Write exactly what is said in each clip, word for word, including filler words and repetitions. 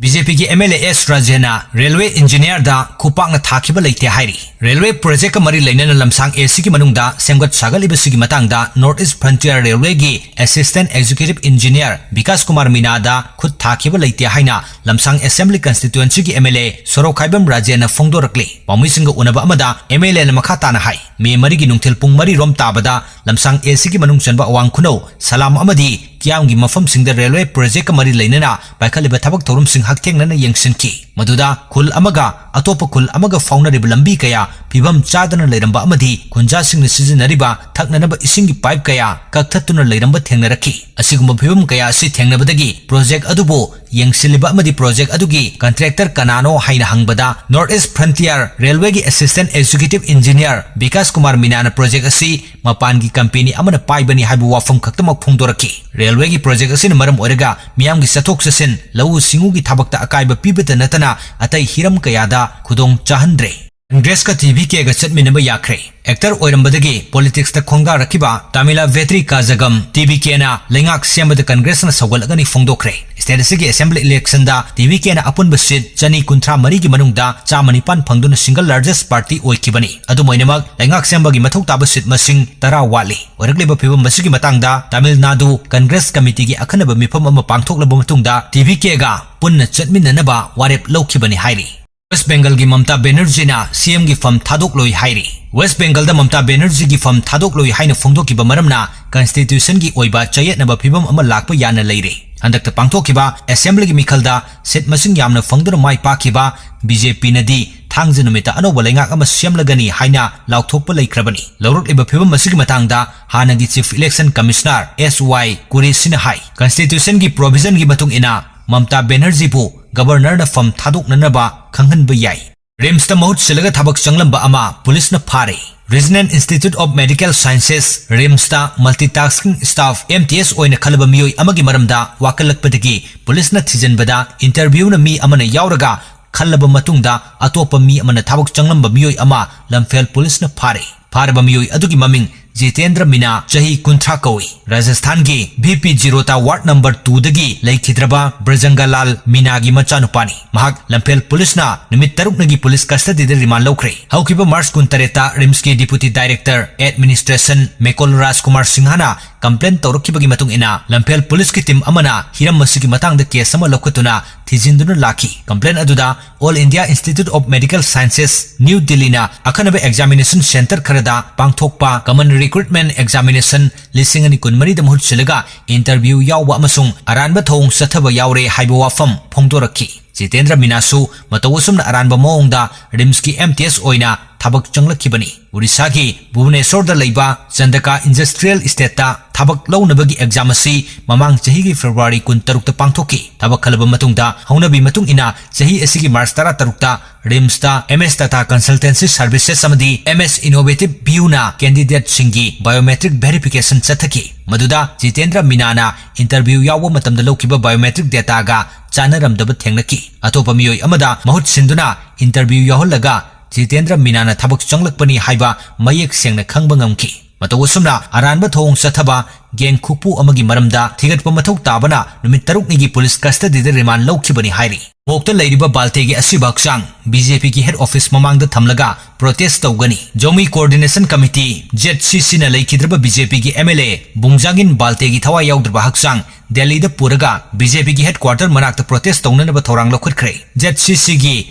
B J ꯄꯤꯒꯤ M L A S ꯔꯥꯖꯦꯟꯅ railway ꯏꯟꯖꯤꯅꯤꯌꯥꯔꯗ ꯈꯨꯄꯥꯛꯅ ꯊꯥꯈꯤꯕ ꯂꯩꯇꯦ ꯍꯥꯏꯔꯤ꯫ ꯔꯦꯜꯋꯦ ꯄ꯭ꯔꯣꯖꯦꯛꯀ ꯃꯔꯤ ꯂꯩꯅꯅ ꯂꯝꯁꯥꯡ ꯑꯦ ꯁꯤꯒꯤ ꯃꯅꯨꯡꯗ ꯁꯦꯝꯒꯠ ꯁꯥꯒꯠꯂꯤꯕꯁꯤꯒꯤ ꯃꯇꯥꯡꯗ North East Frontier ꯔꯦꯜꯋꯦꯒꯤ assistant executive engineer Bikash Kumar ꯃꯤꯅꯥꯗ ꯈꯨꯠ ꯊꯥꯈꯤꯕ ꯂꯩꯇꯦ ꯍꯥꯏꯅ ꯂꯝꯁꯥꯡ ꯑꯦꯁꯦꯝꯕ꯭ꯂꯤ ꯀꯟꯁꯇꯤꯇ꯭ꯋꯦꯟꯁꯤꯒꯤ ꯑꯦꯝ ꯑꯦꯜ ꯑꯦ ꯁꯣꯔꯣꯛꯈꯥꯏꯕꯝ ꯔꯥꯖꯦꯟꯅ ꯐꯣꯡꯗꯣꯔꯛꯂꯤ꯫ ꯄꯥꯎꯃꯤꯁꯤꯡꯒ ꯎꯅꯕ ꯑꯃꯗ ꯑꯦꯝ ꯑꯦꯜ ꯑꯦꯅ ꯃꯈꯥ ꯇꯥꯅ ꯍꯥꯏ, ꯃꯦ ꯃꯔꯤꯒꯤ ꯅꯨꯡꯊꯤꯜ ꯄꯨꯡ ꯃꯔꯤ ꯔꯣꯝ ꯇꯥꯕꯗ ꯂꯝꯁꯥꯡ ꯑꯦ ꯁꯤꯒꯤ ꯃꯅꯨꯡ ꯆꯟꯕ ꯑꯋꯥꯡ ꯈꯨꯅꯧ, ꯁꯂꯥꯝ ꯑꯃꯗꯤ ꯀꯤꯌꯥꯝꯒꯤ ꯃꯐꯝꯁꯤꯡꯗ ꯔꯦꯜꯋꯦ ꯄ꯭ꯔꯣꯖꯦꯛꯀ ꯃꯔꯤ ꯂꯩꯅꯅ ꯄꯥꯏꯈꯠꯂꯤꯕ ꯊꯕꯛ ꯊꯧꯔꯝꯁꯤꯡ ꯍꯛꯊꯦꯡꯅꯅ ꯌꯦꯡꯁꯤꯟꯈꯤ꯫ ꯃꯗꯨꯗ ꯈꯨꯜ ꯑꯃꯒ ꯑꯇꯣꯞꯄ ꯈꯨꯜ ꯑꯃꯒ ꯐꯥꯎꯅꯔꯤꯕ ꯂꯝꯕꯤ ꯀꯌꯥ ꯐꯤꯕꯝ ꯆꯥꯗꯅ ꯂꯩꯔꯝꯕ ꯑꯃꯗꯤ ꯈꯨꯟꯖꯥꯁꯤꯡꯅ ꯁꯤꯖꯤꯟꯅꯔꯤꯕ ꯊꯛꯅꯅꯕ ꯏꯁꯤꯡꯒꯤ ꯄꯥꯏꯞ ꯀꯌꯥ ꯀꯛꯊꯠꯇꯨꯅ ꯂꯩꯔꯝꯕ ꯊꯦꯡꯅꯔꯛꯈꯤ꯫ ꯑꯁꯤꯒꯨꯝꯕ ꯐꯤꯕꯝ ꯀꯌꯥ ꯑꯁꯤ ꯊꯦꯡꯅꯕꯗꯒꯤ ꯄ꯭ꯔꯣꯖꯦꯛ ꯑꯗꯨꯕꯨ ꯌꯦꯡꯁꯤꯜꯂꯤꯕ ꯑꯃꯗꯤ ꯄ꯭ꯔꯣꯖꯦꯛ ꯑꯗꯨꯒꯤ ꯀꯟꯇ꯭ꯔꯦꯛꯇꯔ ꯀꯅꯥꯅꯣ ꯍꯥꯏꯅ ꯍꯪꯕꯗ, North East Frontier ꯔꯦꯜꯋꯦꯒꯤ assistant executive engineer Bikash Kumar ꯃꯤꯅꯥꯅ ꯄ꯭ꯔꯣꯖꯦꯛ ꯑꯁꯤ ꯃꯄꯥꯟꯒꯤ ꯀꯝꯄꯦꯅꯤ ꯑꯃꯅ ꯄꯥꯏꯕꯅꯤ ꯍꯥꯏꯕ ꯋꯥꯐꯝ ꯈꯛꯇꯃꯛ ꯐꯣꯡꯗꯣꯔꯛꯈꯤ꯫ ꯔꯦꯜꯋꯦꯒꯤ ꯄ꯭ꯔꯣꯖꯦꯛ ꯑꯁꯤꯅ ꯃꯔꯝ ꯑꯣꯏꯔꯒ ꯃꯤꯌꯥꯝꯒꯤ ꯆꯠꯊꯣꯛ ꯆꯠꯁꯤꯟ, ꯂꯧꯎ ꯁꯤꯡꯎꯒꯤ ꯊꯕꯛꯇ ꯑꯀꯥꯏꯕ ꯄꯤꯕꯇ ꯅꯠꯇꯅ ꯑꯇꯩ ꯍꯤꯔꯝ ꯀꯌꯥꯗ ꯈꯨꯗꯣꯡ ꯆꯥꯍꯟꯗ꯭ꯔꯦ꯫ ꯀꯪꯒ꯭ꯔꯦꯁꯀ ꯇꯤ ꯚꯤ ꯀꯦꯒ ꯆꯠꯃꯤꯟꯅꯕ ꯌꯥꯈ꯭ꯔꯦ꯫ ꯑꯦꯛꯇꯔ ꯑꯣꯏꯔꯝꯕꯗꯒꯤ ꯄꯣꯂꯤꯇꯤꯛꯁꯇ ꯈꯣꯡꯗꯥꯔꯛꯈꯤꯕ ꯇꯥꯃꯤꯂꯥ ꯚꯦꯇ꯭ꯔꯤ ꯀꯥꯖꯒꯝ ꯇꯤ ꯚꯤ ꯀꯦꯅ ꯂꯩꯉꯥꯛ ꯁꯦꯝꯕꯗ ꯀꯪꯒ꯭ꯔꯦꯁꯅ ꯁꯧꯒꯠꯂꯒꯅꯤ ꯐꯣꯡꯗꯣꯛꯈ꯭ꯔꯦ꯫ ꯁ꯭ꯇꯦꯠ ꯑꯁꯤꯒꯤ ꯑꯦꯁꯦꯝꯕ꯭ꯂꯤ ꯏꯂꯦꯛꯁꯟꯗ ꯇꯤ ꯚꯤ ꯀꯦꯅ ꯑꯄꯨꯟꯕ ꯁꯤꯠ ꯆꯅꯤ ꯀꯨꯟꯊ꯭ꯔꯥ ꯃꯔꯤꯒꯤ ꯃꯅꯨꯡꯗ ꯆꯥꯝꯃ ꯅꯤꯄꯥꯟ ꯐꯪꯗꯨꯅ ꯁꯤꯡꯒꯜ ꯂꯥꯔꯖꯦꯁ ꯄꯥꯔꯇꯤ ꯑꯣꯏꯈꯤꯕꯅꯤ꯫ ꯑꯗꯨꯝ ꯑꯣꯏꯅꯃꯛ, ꯂꯩꯉꯥꯛ ꯁꯦꯝꯕꯒꯤ ꯃꯊꯧ ꯇꯥꯕ ꯁꯤꯠ ꯃꯁꯤꯡ ꯇꯔꯥ ꯋꯥꯠꯂꯤ꯫ ꯑꯣꯏꯔꯛꯂꯤꯕ ꯐꯤꯕꯝ ꯑꯁꯤꯒꯤ ꯃꯇꯥꯡꯗ ꯇꯥꯃꯤꯜ ꯅꯥꯗꯨ ꯀꯪꯒ꯭ꯔꯦꯁ ꯀꯃꯤꯇꯤꯒꯤ ꯑꯈꯟꯅꯕ ꯃꯤꯐꯝ ꯑꯃ ꯄꯥꯡꯊꯣꯛꯂꯕ ꯃꯇꯨꯡꯗ ꯇꯤ ꯚꯤ ꯀꯦꯒ ꯄꯨꯟꯅ ꯆꯠꯃꯤꯟꯅꯅꯕ ꯋꯥꯔꯦꯞ ꯂꯧꯈꯤꯕꯅꯤ ꯍꯥꯏꯔꯤ꯫ ꯋꯦꯁ ꯕꯦꯡꯒꯜꯒꯤ ꯃꯝꯇꯥ ꯕꯦꯅꯔꯖꯤꯅ ꯁꯤ ꯑꯦꯝꯒꯤ ꯐꯝ ꯊꯥꯗꯣꯛꯂꯣꯏ ꯍꯥꯏꯔꯤ꯫ ꯋꯦꯁ ꯕꯦꯡꯒꯜꯗ ꯃꯝꯇꯥ ꯕꯦꯅꯔꯖꯤꯒꯤ ꯐꯝ ꯊꯥꯗꯣꯛꯂꯣꯏ ꯍꯥꯏꯅ ꯐꯣꯡꯗꯣꯛꯈꯤꯕ ꯃꯔꯝꯅ ꯀꯟꯁꯇꯤꯇ꯭ꯌꯨꯁꯟꯒꯤ ꯑꯣꯏꯕ ꯆꯌꯦꯠꯅꯕ ꯐꯤꯕꯝ ꯑꯃ ꯂꯥꯛꯄ ꯌꯥꯅ ꯂꯩꯔꯦ꯫ ꯍꯟꯗꯛꯇ ꯄꯥꯡꯊꯣꯛꯈꯤꯕ ꯑꯦꯁꯦꯝꯕ꯭ꯂꯤꯒꯤ ꯃꯤꯈꯜꯗ ꯁꯤꯠ ꯃꯁꯤꯡ ꯌꯥꯝꯅ ꯐꯪꯗꯨꯅ ꯃꯥꯏ ꯄꯥꯛꯈꯤꯕ ꯕꯤ ꯖꯦ ꯄꯤꯅꯗꯤ ꯊꯥꯡꯖ ꯅꯨꯃꯤꯠꯇ ꯑꯅꯧꯕ ꯂꯩꯉꯥꯛ ꯑꯃ ꯁꯦꯝꯂꯒꯅꯤ ꯍꯥꯏꯅ ꯂꯥꯎꯊꯣꯛꯄ ꯂꯩꯈ꯭ꯔꯕꯅꯤ꯫ ꯂꯧꯔꯛꯂꯤꯕ ꯐꯤꯕꯝ ꯑꯁꯤꯒꯤ ꯃꯇꯥꯡꯗ ꯍꯥꯟꯅꯒꯤ ꯆꯤꯐ ꯏꯂꯦꯛꯁꯟ ꯀꯃꯤꯁꯅꯔ ꯑꯦꯁ ꯋꯥꯏ ꯀꯨꯔꯦꯁꯤꯅ ꯍꯥꯏ, ꯀꯟꯁꯇꯤꯇ꯭ꯌꯨꯁꯟꯒꯤ ꯄ꯭ꯔꯣꯚꯤꯖꯟꯒꯤ ꯃꯇꯨꯡ ꯏꯟꯅ ꯃꯝꯇꯥ ꯕꯦꯅꯔꯖꯤꯕꯨ ꯒꯕꯔꯅꯔꯅ ꯐꯝ ꯊꯥꯗꯣꯛꯅꯅꯕ ꯈꯪꯍꯟꯕ ꯌꯥꯏ꯫ ꯔꯤꯝꯁꯇ ꯃꯍꯨꯠ ꯁꯤꯜꯂꯒ ꯊꯕꯛ ꯆꯪꯂꯝꯕ ꯑꯃ ꯄꯨꯂꯤꯁꯅ ꯐꯥꯔꯦ꯫ Regional Institute of Medical Sciences, ꯔꯤꯝꯁꯇ multitasking staff, M T S, ꯑꯣꯏꯅ ꯈꯜꯂꯕ ꯃꯤꯑꯣꯏ ꯑꯃꯒꯤ ꯃꯔꯝꯗ ꯋꯥꯀꯠꯂꯛꯄꯗꯒꯤ ꯄꯨꯂꯤꯁꯅ ꯊꯤꯖꯤꯟꯕꯗ, ꯏꯟꯇꯔꯚ꯭ꯌꯨꯅ ꯃꯤ ꯑꯃꯅ ꯌꯥꯎꯔꯒ ꯈꯜꯂꯕ ꯃꯇꯨꯡꯗ ꯑꯇꯣꯞꯄ ꯃꯤ ꯑꯃꯅ ꯊꯕꯛ ꯆꯪꯂꯝꯕ ꯃꯤꯑꯣꯏ ꯑꯃ ꯂꯝꯐꯦꯜ ꯄꯨꯂꯤꯁꯅ ꯐꯥꯔꯦ꯫ ꯐꯥꯔꯕ ꯃꯤꯑꯣꯏ ꯑꯗꯨꯒꯤ ꯃꯃꯤꯡ ꯖꯤꯇꯦꯟꯗ꯭ꯔ ꯃꯤꯅꯥ ꯆꯍꯤ ꯀꯨꯟꯊ꯭ꯔꯥ ꯀꯧꯏ꯫ ꯔꯥꯖꯁꯊꯥꯟꯒꯤ ꯚꯤ ꯄꯤ ꯖꯤꯔꯣꯇꯥ ꯋꯥꯔꯗ ꯅꯝꯕꯔ ꯇꯨꯗꯒꯤ ꯂꯩꯈꯤꯗ꯭ꯔꯕ ꯕ꯭ꯔꯖꯪꯒꯥꯂꯥꯜ ꯃꯤꯅꯥꯒꯤ ꯃꯆꯥꯅꯨꯄꯥꯅꯤ꯫ ꯃꯍꯥꯛ ꯂꯝꯐꯦꯜ ꯄꯨꯂꯤꯁꯅ ꯅꯨꯃꯤꯠ ꯇꯔꯨꯛꯅꯤꯒꯤ ꯄꯨꯂꯤꯁ ꯀꯁꯇꯗꯤꯗ ꯔꯤꯃꯥꯟ ꯂꯧꯈ꯭ꯔꯦ꯫ ꯍꯧꯈꯤꯕ ꯃꯥꯔꯆ ꯀꯨꯟꯇꯔꯦꯠꯇ ꯔꯤꯝꯁꯀꯤ ꯗꯤꯄꯨꯇꯤ ꯗꯥꯏꯔꯦꯛꯇꯔ ꯑꯦꯗꯃꯤꯅꯤꯁꯇ꯭ꯔꯦꯁꯟ ꯃꯦꯀꯣꯜ ꯔꯥꯖꯀꯨꯃꯥꯔ ꯁꯤꯡꯍꯅ ꯀꯝꯄ꯭ꯂꯦꯟ ꯇꯧꯔꯛꯈꯤꯕꯒꯤ ꯃꯇꯨꯡ ꯏꯟꯅ ꯂꯝꯐꯦꯜ ꯄꯨꯂꯤꯁꯀꯤ ꯇꯤꯝ ꯑꯃꯅ ꯍꯤꯔꯝ ꯑꯁꯤꯒꯤ ꯃꯇꯥꯡꯗ ꯀꯦꯁ ꯑꯃ ꯂꯧꯈꯠꯇꯨꯅ ꯊꯤꯖꯤꯟꯗꯨꯅ ꯂꯥꯛꯈꯤ꯫ ꯀꯝꯄ꯭ꯂꯦꯟ ꯑꯗꯨꯗ All India Institute of Medical Sciences, New Delhi ꯅ ꯑꯈꯟꯅꯕ examination centre ꯈꯔꯗ ꯄꯥꯡꯊꯣꯛꯄ common recruitment examination ꯂꯤꯁꯤꯡ ꯑꯅꯤ ꯀꯨꯟꯃꯔꯤꯗ ꯃꯍꯨꯠ ꯁꯤꯜꯂꯒ interview ꯌꯥꯎꯕ ꯑꯃꯁꯨꯡ ꯑꯔꯥꯟꯕ ꯊꯧꯑꯣꯡ ꯆꯠꯊꯕ ꯌꯥꯎꯔꯦ ꯍꯥꯏꯕ ꯋꯥꯐꯝ ꯐꯣꯡꯗꯣꯔꯛꯈꯤ꯫ ꯖꯤꯇꯦꯟꯗ꯭ꯔ ꯃꯤꯅꯥꯁꯨ ꯃꯇꯧ ꯑꯁꯨꯝꯅ ꯑꯔꯥꯟꯕ ꯃꯑꯣꯡꯗ ꯔꯤꯝꯁꯀꯤ ꯑꯦꯝ ꯇꯤ ꯑꯦꯁ ꯑꯣꯏꯅ ꯊꯕꯛ ꯆꯪꯂꯛꯈꯤꯕꯅꯤ꯫ ꯎꯔꯤꯁꯥꯒꯤ ꯚꯨꯕꯅꯦꯁꯣꯔꯗ ꯂꯩꯕ ꯆꯟꯗꯀꯥ ꯏꯟꯗꯁꯇ꯭ꯔꯤꯌꯦꯜ ꯏꯁꯇꯦꯠꯇ ꯊꯕꯛ ꯂꯧꯅꯕꯒꯤ ꯑꯦꯛꯖꯥꯝ ꯑꯁꯤ ꯃꯃꯥꯡ ꯆꯍꯤꯒꯤ ꯐꯦꯕ꯭ꯔꯨꯋꯥꯔꯤ ꯀꯨꯟꯇꯔꯨꯛꯇ ꯄꯥꯡꯊꯣꯛꯈꯤ꯫ ꯊꯕꯛ ꯈꯜꯂꯕ ꯃꯇꯨꯡꯗ ꯍꯧꯅꯕꯤ ꯃꯇꯨꯡ ꯏꯟꯅ ꯆꯍꯤ ꯑꯁꯤꯒꯤ ꯃꯥꯔꯆ ꯇꯔꯥꯇꯔꯨꯛꯇ ꯔꯤꯝꯁꯇ ꯑꯦꯝ ꯑꯦꯁ ꯇꯥꯇꯥ ꯀꯟꯁꯜꯇꯦꯟꯁꯤ ꯁꯔꯚꯤꯁꯦꯁ ꯑꯃꯗꯤ ꯑꯦꯝ ꯑꯦꯁ ꯏꯅꯣꯚꯦꯇꯤꯚ ꯕꯤꯌꯨꯅ ꯀꯦꯟꯗꯤꯗꯦꯠꯁꯤꯡꯒꯤ ꯕꯥꯏꯑꯣꯃꯦꯇ꯭ꯔꯤꯛ ꯚꯦꯔꯤꯐꯤꯀꯦꯁꯟ ꯆꯠꯊꯈꯤ꯫ ꯃꯗꯨꯗ ꯖꯤꯇꯦꯟꯗ꯭ꯔ ꯃꯤꯅꯥꯅ interview ꯌꯥꯎꯕ ꯃꯇꯝꯗ ꯂꯧꯈꯤꯕ ꯕꯥꯏꯑꯣꯃꯦꯇ꯭ꯔꯤꯛ ꯗꯦꯇꯥꯒ ꯆꯥꯟꯅꯔꯝꯗꯕ ꯊꯦꯡꯅꯈꯤ꯫ ꯑꯇꯣꯞꯄ ꯃꯤꯑꯣꯏ ꯑꯃꯗ ꯃꯍꯨꯠ ꯁꯤꯟꯗꯨꯅ interview ꯌꯥꯎꯍꯜꯂꯒ ꯖꯤꯇꯦꯟꯗ꯭ꯔ ꯃꯤꯅꯥꯅ ꯊꯕꯛ ꯆꯪꯂꯛꯄꯅꯤ ꯍꯥꯏꯕ ꯃꯌꯦꯛ ꯁꯦꯡꯅ ꯈꯪꯕ ꯉꯝꯈꯤ꯫ ꯃꯇꯧ ꯑꯁꯨꯝꯅ ꯑꯔꯥꯟꯕ ꯊꯧꯑꯣꯡ ꯆꯠꯊꯕ ꯒꯦꯡ ꯈꯨꯛꯄꯨ ꯑꯃꯒꯤ ꯃꯔꯝꯗ ꯊꯤꯒꯠꯄ ꯃꯊꯧ ꯇꯥꯕꯅ ꯅꯨꯃꯤꯠ ꯇꯔꯨꯛꯅꯤꯒꯤ ꯄꯨꯂꯤꯁ ꯀꯁꯇꯗꯤꯗ ꯔꯤꯃꯥꯟ ꯂꯧꯈꯤꯕꯅꯤ ꯍꯥꯏꯔꯤ꯫ ꯃꯣꯛꯇ ꯂꯩꯔꯤꯕ ꯕꯥꯜꯇꯦꯒꯤ ꯑꯁꯤꯕ ꯍꯛꯆꯥꯡ ꯕꯤ ꯖꯦ ꯄꯤꯒꯤ ꯍꯦꯗ ꯑꯣꯐꯤꯁ ꯃꯃꯥꯡꯗ ꯊꯝꯂꯒ ꯄ꯭ꯔꯣꯇꯦꯁ ꯇꯧꯒꯅꯤ꯫ ꯖꯧꯃꯤ ꯀꯣꯑꯣꯔꯗꯤꯅꯦꯁꯟ ꯀꯃꯤꯇꯤ, ꯖꯦꯗ ꯁꯤ ꯁꯤꯅ ꯂꯩꯈꯤꯗ꯭ꯔꯕ ꯕꯤ ꯖꯦ ꯄꯤꯒꯤ ꯑꯦꯝ ꯑꯦꯜ ꯑꯦ ꯕꯨꯡꯖꯥꯡꯒꯤꯟ ꯕꯥꯜꯇꯦꯒꯤ ꯊꯋꯥꯏ ꯌꯥꯎꯗ꯭ꯔꯕ ꯍꯛꯆꯥꯡ ꯗꯦꯜꯂꯤꯗ ꯄꯨꯔꯒ ꯕꯤ ꯖꯦ ꯄꯤꯒꯤ ꯍꯦꯗ ꯀ꯭ꯋꯥꯔꯇꯔ ꯃꯅꯥꯛꯇ ꯄ꯭ꯔꯣꯇꯦꯁ ꯇꯧꯅꯅꯕ ꯊꯧꯔꯥꯡ ꯂꯧꯈꯠꯈ꯭ꯔꯦ꯫ ꯖꯦꯗ ꯁꯤ ꯁꯤꯒꯤ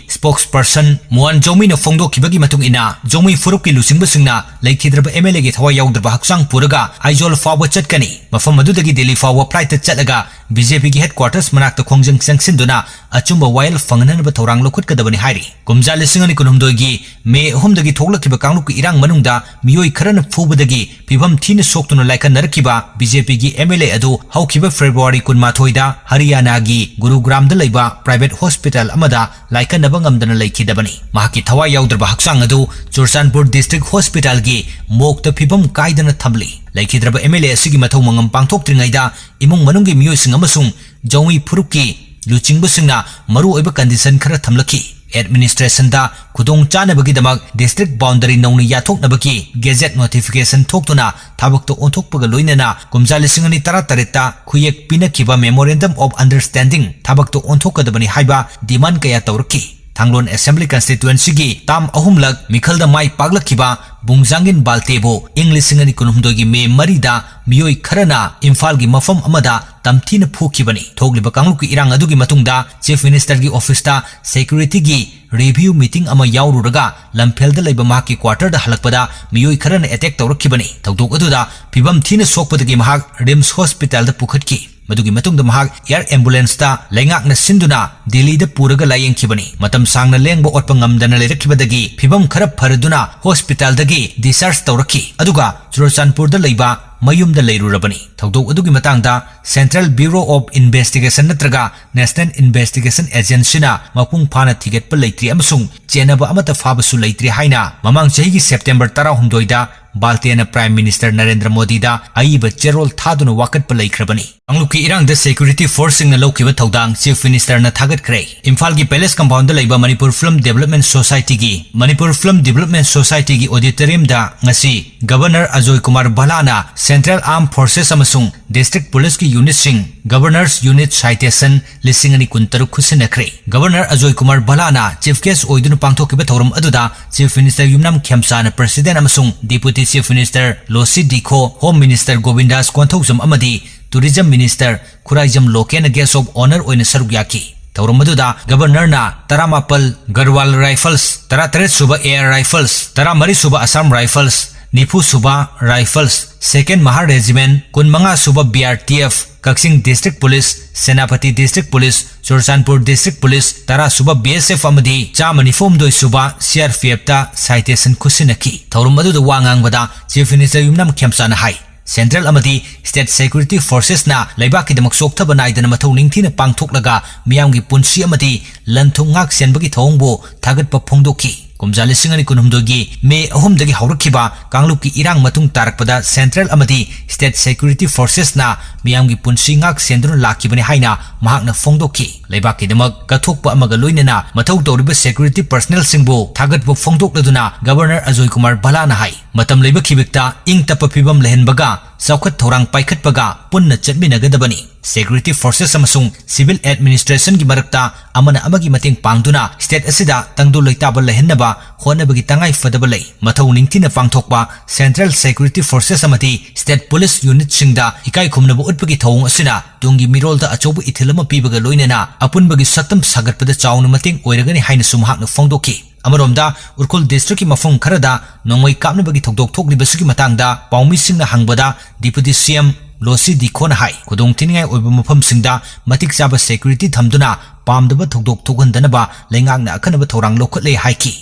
ꯁ꯭ꯄꯣꯛꯁ ꯄꯔꯁꯟ ꯃꯣꯍꯟ ꯖꯧꯃꯤꯅ ꯐꯣꯡꯗꯣꯛꯈꯤꯕꯒꯤ ꯃꯇꯨꯡ ꯏꯟꯅ, ꯖꯧꯃꯤ ꯐꯨꯔꯨꯞꯀꯤ ꯂꯨꯆꯤꯡꯕꯁꯤꯡꯅ ꯂꯩꯈꯤꯗ꯭ꯔꯕ ꯑꯦꯝ ꯑꯦꯜ ꯑꯦꯒꯤ ꯊꯋꯥꯏ ꯌꯥꯎꯗ꯭ꯔꯕ ꯍꯛꯆꯥꯡ ꯄꯨꯔꯒ ꯑꯥꯏꯖꯣꯜ ꯐꯥꯎꯕ ꯆꯠꯀꯅꯤ꯫ ꯃꯐꯝ ꯑꯗꯨꯗꯒꯤ ꯗꯦꯜꯂꯤ ꯐꯥꯎꯕ ꯐ꯭ꯂꯥꯏꯠꯇ ꯆꯠꯂꯒ ꯕꯤ ꯖꯦ ꯄꯤꯒꯤ ꯍꯦꯗ ꯀ꯭ꯋꯥꯔꯇꯔꯁ ꯃꯅꯥꯛꯇ ꯈꯣꯡꯖꯪ ꯆꯪꯁꯤꯟꯗꯨꯅ ꯑꯆꯨꯝꯕ ꯋꯥꯌꯦꯜ ꯐꯪꯍꯟꯅꯕ ꯊꯧꯔꯥꯡ ꯂꯧꯈꯠꯀꯗꯕꯅꯤ ꯍꯥꯏꯔꯤ꯫ ꯀꯨꯝꯖꯥ ꯂꯤꯁꯤꯡ ꯑꯅꯤ ꯀꯨꯟꯍꯨꯝꯗꯣꯏꯒꯤ ꯃꯦ ꯑꯍꯨꯝꯗꯒꯤ ꯊꯣꯛꯂꯛꯈꯤꯕ ꯀꯥꯡꯂꯨꯞꯀꯤ ꯏꯔꯥꯡ ꯃꯅꯨꯡꯗ ꯃꯤꯑꯣꯏ ꯈꯔꯅ ꯐꯨꯕꯗꯒꯤ ꯐꯤꯚꯝ ꯊꯤꯅ ꯁꯣꯛꯇꯨꯅ ꯂꯥꯏꯀꯠꯅꯔꯛꯈꯤꯕ ꯕꯤ ꯖꯦ ꯄꯤꯒꯤ ꯑꯦꯝ ꯑꯦꯜ ꯑꯦ ꯑꯗꯨ ꯍꯧꯈꯤꯕ ꯐꯦꯕ꯭ꯔꯨꯋꯥꯔꯤ ꯀꯨꯟꯃꯥꯊꯣꯏꯗ ꯍꯔꯤꯌꯥꯅꯥꯒꯤ ꯒꯨꯔꯨꯒ꯭ꯔꯥꯝꯗ ꯂꯩꯕ ꯄ꯭ꯔꯥꯏꯚꯦꯠ ꯍꯣꯁꯄꯤꯇꯥꯜ ꯑꯃꯗ ꯂꯥꯏꯀꯠꯅꯕ ꯉꯝꯗꯅ ꯂꯩꯈꯤꯗꯕꯅꯤ꯫ ꯃꯍꯥꯛꯀꯤ ꯊꯋꯥꯏ ꯌꯥꯎꯗ꯭ꯔꯕ ꯍꯛꯆꯥꯡ ꯑꯗꯨ ꯆꯨꯔꯆꯥꯟꯄꯨꯔ ꯗꯤꯁꯇ꯭ꯔꯤꯛ ꯍꯣꯁꯄꯤꯇꯥꯜꯒꯤ ꯃꯣꯛꯇ ꯐꯤꯚꯝ ꯀꯥꯏꯗꯅ ꯊꯝꯂꯤ꯫ ꯂꯩꯈꯤꯗ꯭ꯔꯕ ꯑꯦꯝ ꯑꯦꯜ ꯑꯦ ꯑꯁꯤꯒꯤ ꯃꯊꯧ ꯃꯉꯝ ꯄꯥꯡꯊꯣꯛꯇ꯭ꯔꯤꯉꯩꯗ ꯏꯃꯨꯡ ꯃꯅꯨꯡꯒꯤ ꯃꯤꯑꯣꯏꯁꯤꯡ ꯑꯃꯁꯨꯡ ꯖꯧꯃꯤ ꯐꯨꯔꯨꯞꯀꯤ ꯂꯨꯆꯤꯡꯕꯁꯤꯡꯅ ꯃꯔꯨꯑꯣꯏꯕ ꯀꯟꯗꯤꯁꯟ ꯈꯔ ꯊꯝꯂꯛꯈꯤ꯫ Administrationꯗ ꯈꯨꯗꯣꯡ ꯆꯥꯅꯕꯒꯤꯗꯃꯛ district boundary ꯅꯧꯅ ꯌꯥꯊꯣꯛꯅꯕꯒꯤ gazette notification ꯊꯣꯛꯇꯨꯅ ꯊꯕꯛꯇ ꯑꯣꯟꯊꯣꯛꯄꯒ ꯂꯣꯏꯅꯅ ꯀꯨꯝꯖꯥ ꯂꯤꯁꯤꯡ ꯑꯅꯤ ꯇꯔꯥꯇꯔꯦꯠꯇ ꯈꯨꯌꯦꯛ ꯄꯤꯅꯈꯤꯕ Memorandum of Understanding ꯊꯕꯛꯇ ꯑꯣꯟꯊꯣꯛꯀꯗꯕꯅꯤ ꯍꯥꯏꯕ demand ꯀꯌꯥ ꯇꯧꯔꯛꯈꯤ꯫ ꯊꯥꯡꯂꯣꯟ Assembly Constituencyꯒꯤ term ꯑꯍꯨꯝꯂꯛ ꯃꯤꯈꯜꯗ ꯃꯥꯏ ꯄꯥꯛꯂꯛꯈꯤꯕ ꯕꯨꯡꯖꯥꯡꯒꯤꯟ ꯕꯥꯜꯇꯦꯕꯨ ꯏꯪ ꯂꯤꯁꯤꯡ ꯑꯅꯤ ꯀꯨꯟꯍꯨꯝꯗꯣꯏꯒꯤ ꯃꯦ ꯃꯔꯤꯗ ꯃꯤꯑꯣꯏ ꯈꯔꯅ ꯏꯝꯐꯥꯜꯒꯤ ꯃꯐꯝ ꯑꯃꯗ ꯇꯝꯊꯤꯅ ꯐꯨꯈꯤꯕꯅꯤ꯫ ꯊꯣꯛꯂꯤꯕ ꯀꯥꯡꯂꯨꯞꯀꯤ ꯏꯔꯥꯡ ꯑꯗꯨꯒꯤ ꯃꯇꯨꯡꯗ Chief Ministerꯒꯤ officeꯇ securityꯒꯤ review meeting ꯑꯃ ꯌꯥꯎꯔꯨꯔꯒ ꯂꯝꯐꯦꯜꯗ ꯂꯩꯕ ꯃꯍꯥꯛꯀꯤ quarterꯗ ꯍꯜꯂꯛꯄꯗ ꯃꯤꯑꯣꯏ ꯈꯔꯅ attack ꯇꯧꯔꯛꯈꯤꯕꯅꯤ꯫ ꯊꯧꯗꯣꯛ ꯑꯗꯨꯗ ꯐꯤꯕꯝ ꯊꯤꯅ ꯁꯣꯛꯄꯗꯒꯤ ꯃꯍꯥꯛ RIMS hospitalꯗ ꯄꯨꯈꯠꯈꯤ꯫ ꯃꯗꯨꯒꯤ ꯃꯇꯨꯡꯗ ꯃꯍꯥꯛ air ambulanceꯇ ꯂꯩꯉꯥꯛꯅ ꯁꯤꯟꯗꯨꯅ ꯗꯤꯜꯂꯤꯗ ꯄꯨꯔꯒ ꯂꯥꯌꯦꯡꯈꯤꯕꯅꯤ꯫ ꯃꯇꯝ ꯁꯥꯡꯅ ꯂꯦꯡꯕ ꯑꯣꯠꯄ ꯉꯝꯗꯅ ꯂꯩꯔꯛꯈꯤꯕꯗꯒꯤ ꯐꯤꯕꯝ ꯈꯔ ꯐꯔꯗꯨꯅ hospitalꯗꯒꯤ discharge ꯇꯧꯔꯛꯈꯤ꯫ ꯑꯗꯨꯒ ꯆꯨꯔꯆꯥꯟꯄꯨꯔꯗ ꯂꯩꯕ ꯃꯌꯨꯝꯗ ꯂꯩꯔꯨꯔꯕꯅꯤ꯫ ꯊꯧꯗꯣꯛ ꯑꯗꯨꯒꯤ ꯃꯇꯥꯡꯗ Central Bureau of Investigation ꯅꯠꯇ꯭ꯔꯒ National Investigation Agencyꯅ ꯃꯄꯨꯡ ꯐꯥꯅ ꯊꯤꯒꯠꯄ ꯂꯩꯇ꯭ꯔꯤ ꯑꯃꯁꯨꯡ ꯆꯦꯟꯅꯕ ꯑꯃꯠꯇ ꯐꯥꯕꯁꯨ ꯂꯩꯇ꯭ꯔꯤ ꯍꯥꯏꯅ ꯃꯃꯥꯡ ꯆꯍꯤꯒꯤ September ꯇꯔꯥꯍꯨꯝꯗꯣꯏꯗ ꯕꯥꯜꯇꯦꯅ Prime Minister ꯅꯔꯦꯟꯗ꯭ꯔ ꯃꯣꯗꯤꯗ ꯑꯏꯕ ꯆꯦꯔꯣꯜ ꯊꯥꯗꯨꯅ ꯋꯥꯀꯠꯄ ꯂꯩꯈ꯭ꯔꯕꯅꯤ꯫ ꯀꯥꯡꯂꯨꯞꯀꯤ ꯏꯔꯥꯡꯗ security forceꯁꯤꯡꯅ ꯂꯧꯈꯤꯕ ꯊꯧꯗꯥꯡ Chief Ministerꯅ ꯊꯥꯒꯠꯈ꯭ꯔꯦ꯫ ꯏꯝꯐꯥꯜꯒꯤ Palace Compoundꯗ ꯂꯩꯕ Manipur Film Development Societyꯒꯤ, Manipur Film Development Societyꯒꯤ auditoriumꯗ ꯉꯁꯤ Governor Ajoy Kumar ꯚꯜꯂꯥꯅ Central Armed Forces ꯑꯃꯁꯨꯡ District Policeꯀꯤ unitꯁꯤꯡ Governor's Unit Citation ꯂꯤꯁꯤꯡ ꯑꯅꯤ ꯀꯨꯟꯇꯔꯨꯛ ꯈꯨꯠꯁꯤꯟꯅꯈ꯭ꯔꯦ꯫ Governor Ajoy Kumar ꯚꯜꯂꯥꯅ chief guest ꯑꯣꯏꯗꯨꯅ ꯄꯥꯡꯊꯣꯛꯈꯤꯕ ꯊꯧꯔꯝ ꯑꯗꯨꯗ Chief Minister ꯌꯨꯝꯅꯥꯝ ꯈꯦꯝꯆꯥꯅ President ꯑꯃꯁꯨꯡ Deputy Chief Minister ꯂꯣꯁꯤ ꯗꯤꯈꯣ, Home Minister ꯒꯣꯕꯤꯟꯗꯥꯁ Konthoujam ꯑꯃꯗꯤ Tourism Minister Khuraijam ꯂꯣꯀꯦꯟꯅ guest of honour ꯑꯣꯏꯅ ꯁꯔꯨꯛ ꯌꯥꯈꯤ꯫ ꯊꯧꯔꯝ ꯑꯗꯨꯗ Governorꯅ ꯇꯔꯥꯃꯥꯄꯜ Garhwal Rifles, ꯇꯔꯥꯇꯔꯦꯠ ꯁꯨꯕ Air Rifles, ꯇꯔꯥꯃꯔꯤ ꯁꯨꯕ Assam Rifles, ꯅꯤꯐꯨ ꯁꯨꯕ Rifles, Second Mahar Regiment, ꯀꯨꯟꯃꯉꯥ ꯁꯨꯕ BRTF, ꯀꯛꯆꯤꯡ District Police, Senapati District Police, Churachandpur District Police, ꯇꯔꯥ ꯁꯨꯕ BSF ꯑꯃꯗꯤ ꯆꯥꯝꯃ ꯅꯤꯐꯨ ꯍꯨꯝꯗꯣꯏ ꯁꯨꯕ CRPFꯇ citation ꯈꯨꯠꯁꯤꯟꯅꯈꯤ꯫ ꯊꯧꯔꯝ ꯑꯗꯨꯗ ꯋꯥ ꯉꯥꯡꯕꯗ Chief Minister ꯌꯨꯝꯅꯥꯝ ꯈꯦꯝꯆꯥꯅ ꯍꯥꯏ, Central ꯑꯃꯗꯤ State Security Forcesꯅ ꯂꯩꯕꯥꯛꯀꯤꯗꯃꯛ ꯆꯣꯛꯊꯕ ꯅꯥꯏꯗꯅ ꯃꯊꯧ ꯅꯤꯡꯊꯤꯅ ꯄꯥꯡꯊꯣꯛꯂꯒ ꯃꯤꯌꯥꯝꯒꯤ ꯄꯨꯟꯁꯤ ꯑꯃꯗꯤ ꯂꯟ-ꯊꯨꯝ ꯉꯥꯛ-ꯁꯦꯟꯕꯒꯤ ꯊꯧꯑꯣꯡꯕꯨ ꯊꯥꯒꯠꯄ ꯐꯣꯡꯗꯣꯛꯈꯤ꯫ ꯀꯨꯝꯖꯥ ꯂꯤꯁꯤꯡ ꯑꯅꯤ ꯀꯨꯟꯍꯨꯝꯗꯣꯏꯒꯤ ꯃꯦ ꯑꯍꯨꯝꯗꯒꯤ ꯍꯧꯔꯛꯈꯤꯕ ꯀꯥꯡꯂꯨꯞꯀꯤ ꯏꯔꯥꯡ ꯃꯇꯨꯡ ꯇꯥꯔꯛꯄꯗ central ꯑꯃꯗꯤ state security forcesꯅ ꯃꯤꯌꯥꯝꯒꯤ ꯄꯨꯟꯁꯤ ꯉꯥꯛ ꯁꯦꯟꯗꯨꯅ ꯂꯥꯛꯈꯤꯕꯅꯤ ꯍꯥꯏꯅ ꯃꯍꯥꯛꯅ ꯐꯣꯡꯗꯣꯛꯈꯤ꯫ ꯂꯩꯕꯥꯛꯀꯤꯗꯃꯛ ꯀꯠꯊꯣꯛꯄ ꯑꯃꯒ ꯂꯣꯏꯅꯅ ꯃꯊꯧ ꯇꯧꯔꯤꯕ security personnelꯁꯤꯡꯕꯨ ꯊꯥꯒꯠꯄ ꯐꯣꯡꯗꯣꯛꯂꯗꯨꯅ Governor ꯑꯖꯣꯏ ꯀꯨꯃꯥꯔ ꯚꯜꯂꯥꯅ ꯍꯥꯏ, ꯃꯇꯝ ꯂꯩꯕ ꯈꯤꯕꯤꯛꯇ ꯏꯪ ꯇꯞꯄ ꯐꯤꯕꯝ ꯂꯩꯍꯟꯕꯒ ꯆꯥꯎꯈꯠ ꯊꯧꯔꯥꯡ ꯄꯥꯏꯈꯠꯄꯒ ꯄꯨꯟꯅ ꯆꯠꯃꯤꯟꯅꯒꯗꯕꯅꯤ꯫ Security forces ꯑꯃꯁꯨꯡ civil administrationꯒꯤ ꯃꯔꯛꯇ ꯑꯃꯅ ꯑꯃꯒꯤ ꯃꯇꯦꯡ ꯄꯥꯡꯗꯨꯅ state ꯑꯁꯤꯗ ꯇꯪꯗꯨ ꯂꯩꯇꯥꯕ ꯂꯩꯍꯟꯅꯕ ꯍꯣꯠꯅꯕꯒꯤ ꯇꯉꯥꯏ ꯐꯗꯕ ꯂꯩ꯫ ꯃꯊꯧ ꯅꯤꯡꯊꯤꯅ ꯄꯥꯡꯊꯣꯛꯄ central security forces ꯑꯃꯗꯤ state police unitꯁꯤꯡꯗ ꯏꯀꯥꯏ ꯈꯨꯝꯅꯕ ꯎꯠꯄꯒꯤ ꯊꯧꯑꯣꯡ ꯑꯁꯤꯅ ꯇꯨꯡꯒꯤ ꯃꯤꯔꯣꯜꯗ ꯑꯆꯧꯕ ꯏꯊꯤꯜ ꯑꯃ ꯄꯤꯕꯒ ꯂꯣꯏꯅꯅ ꯑꯄꯨꯟꯕꯒꯤ ꯁꯛꯇꯝ ꯁꯥꯒꯠꯄꯗ ꯆꯥꯎꯅ ꯃꯇꯦꯡ ꯑꯣꯏꯔꯒꯅꯤ ꯍꯥꯏꯅꯁꯨ ꯃꯍꯥꯛꯅ ꯐꯣꯡꯗꯣꯛꯈꯤ꯫ ꯑꯃꯔꯣꯝꯗ, ꯎꯔꯈꯨꯜ districtꯀꯤ ꯃꯐꯝ ꯈꯔꯗ ꯅꯣꯡꯃꯩ ꯀꯥꯞꯅꯕꯒꯤ ꯊꯧꯗꯣꯛ ꯊꯣꯛꯂꯤꯕꯁꯤꯒꯤ ꯃꯇꯥꯡꯗ ꯄꯥꯎꯃꯤꯁꯤꯡꯅ ꯍꯪꯕꯗ Deputy CM ꯂꯣꯁꯤ ꯗꯤꯈꯣꯅ ꯍꯥꯏ, ꯈꯨꯗꯣꯡꯊꯤꯅꯤꯡꯉꯥꯏ ꯑꯣꯏꯕ ꯃꯐꯝꯁꯤꯡꯗ ꯃꯇꯤꯛ ꯆꯥꯕ security ꯊꯝꯗꯨꯅ ꯄꯥꯝꯗꯕ ꯊꯧꯗꯣꯛ ꯊꯣꯛꯍꯟꯗꯅꯕ ꯂꯩꯉꯥꯛꯅ ꯑꯈꯟꯅꯕ ꯊꯧꯔꯥꯡ ꯂꯧꯈꯠꯂꯦ ꯍꯥꯏꯈꯤ꯫